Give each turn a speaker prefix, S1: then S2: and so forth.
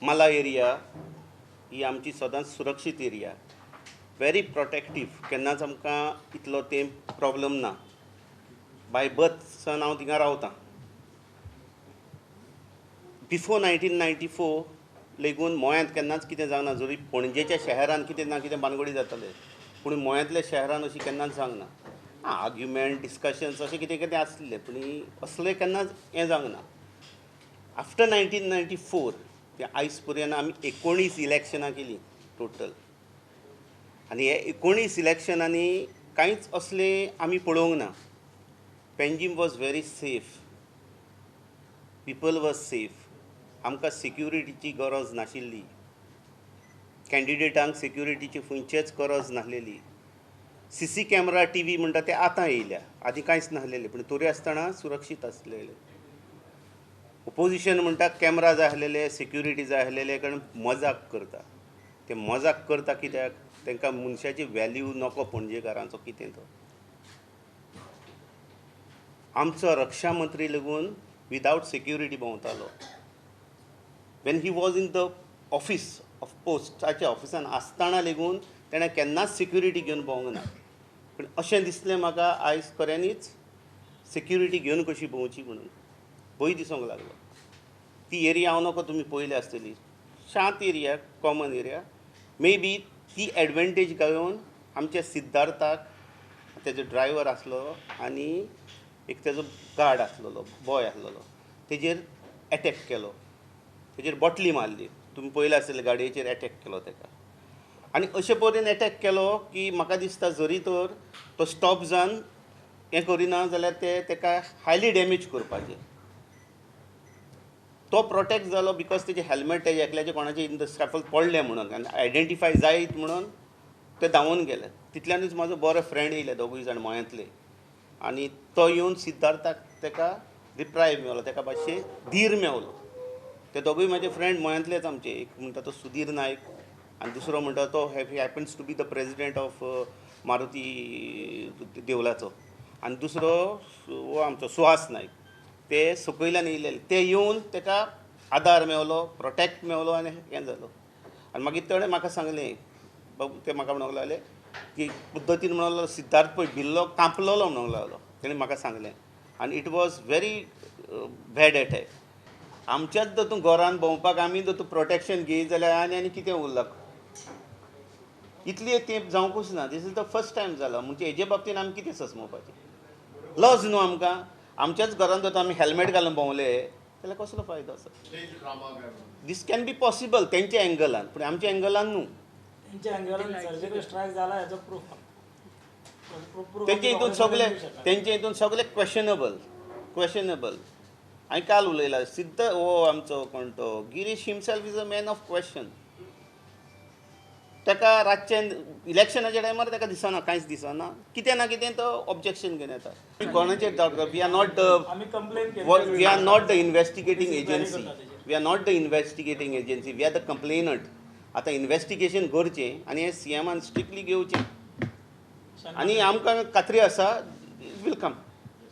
S1: माला area ही आमची सदांच सुरक्षीत एरिया, व्हेरी प्रोटेक्टीव. केन्नाच आमकां इतलो तेंप प्रॉब्लम ना. बाय बर्थ सान हांव थिंगा रावतां. बिफोर 1994 लेगून मोयांत केन्नाच कितें जावना. जरी पणजेच्या शहरान कितें ना कितें बानगडी जाताले, पूण मोयांतल्या शहरान अशी केन्नाच जावंक ना. आर्ग्युमेंट डिस्कशन्स अशें कितें कितें आसलें, पूण असलें केन्नाच हें जावंक ना. आफ्टर 1994 ते आयज पर्यंत आमी 19 इलेक्शनां केलीं टोटल, आनी हे 19 इलेक्शनांनी कांयच असलें आमी पळोवंक ना. Panjim was very safe, people was safe. आमकां सिक्युरिटीची गरज नाशिल्ली, कॅन्डिडेटांक सिक्युरिटीची खंयचेच गरज नासलेली. C C camera T V म्हणटा ते आतां येयल्या, आदीं कांयच नासलेलें, पूण तरी आसतना सुरक्षीत आसलेले. ओपोजिशन म्हणटा कॅमरा जाय आसलेले, सिक्युरिटी जाय आसलेले, कारण मजाक करता. ते मजाक करता कित्याक, तांकां मनशाची वॅल्यू नको पणजेकारांचो कितें तो. आमचो रक्षा मंत्री लेगून विदावट सिक्युरिटी भोंवतालो. When he was in the office of पोस्टाच्या ऑफिसान आसतना लेगून तेणें केन्नाच सिक्युरिटी घेवन भोंवंक ना. पूण अशें दिसलें म्हाका आयज खऱ्यांनीच सिक्युरिटी घेवन कशी भोंवची म्हणून भंय दिसूंक लागलो. ती एरिया हांव नको तुमी पळयल्या आसतली, शांत area, common area. May be ती एडवांटेज घेवन आमच्या सिद्धार्थाक, तेजो ड्रायवर आसलो आनी एक तेजो गार्ड आसलेलो, बॉय आसलेलो, तेजेर एटॅक केलो, तेजेर बोटली मारली. तुमी पळयलें आसतलें, गाडयेचेर एटॅक केलो तेका. आनी अशे परेन एटॅक केलो की म्हाका दिसता जरी तर तो स्टॉप जावन हें करिना जाल्यार ते तेका हायली डॅमेज करपाचें. तो प्रोटेक्ट जालो because तेजें हॅल्मेट तेजें एकल्याचें कोणाचें इन the स्क्रॅफल पडलें म्हणून आनी आयडेंटिफाय जायत म्हणून ते धांवून गेले. तितल्यानूच म्हाजो बरो फ्रेंड येयले, दोगूय जाण मोयांतले, आनी तो येवन सिद्धार्थाक तेका रिप्रायव मेवलो, तेका मातशें धीर मेवलो. ते दोगूय म्हाजे फ्रेंड मोयांतलेच आमचे, एक म्हणटा तो सुधीर नायक आनी दुसरो म्हणटा तो happens to be the president of Maruti देवलाचो, आनी दुसरो हो आमचो सुहास नायक. ते सकयल्यान येयलेले, ते येवन तेका आदार मेवलो, प्रोटेक्ट मेवलो आनी हें जालो. आनी मागीर तेणें म्हाका सांगलें, बाबू ते म्हाका म्हणूंक लागले की पद्दतीन म्हणूंक लागलो, सिद्धार्थ पळय भिल्लो कांपलेलो म्हणूंक लागलो. तेणें म्हाका सांगलें. आनी it was very bad attack. आमच्याच जर तूं घरान भोंवपाक आमी जर तूं प्रोटेक्शन घेयत जाल्यार आनी आनी कितें उरलां. इतली तेंप जावंकूच ना. This is the first time जाला. म्हणजे हेजे बाबतीन आमी कितें सजमोवपाचें, लज न्हू आमकां. आमच्याच घरान जर आमी हॅल्मेट घालून भोंवले जाल्यार कसलो फायदो आसा. दीस can be possible तेंच्या एंगलान, पूण आमच्या एंगलान न्हू.
S2: तेंच्या एंगलान सर्जिकल स्ट्रायक जाला हेचो प्रूफ.
S1: तेंचे हितून सगळे, तेंचे हितून सगळे क्वेशनेबल, क्वेशनेबल. हांवें काल उलयला, सिद्ध हो आमचो कोण तो Girish himself is a man of question. ताका रातचें इलेक्शनाच्या टायमार ताका दिसना, कांयच दिसना, कितें ना कितें तो ऑब्जेक्शन घेवन येता. कोणाचेर doubt, we are not the, we are not the investigating agency, we are not the investigating agency, we are the complainant. आतां इन्वेस्टिगेशन करचें आनी हें सी एमान स्ट्रिक्टली घेवचें, आनी आमकां खात्री आसा it will come.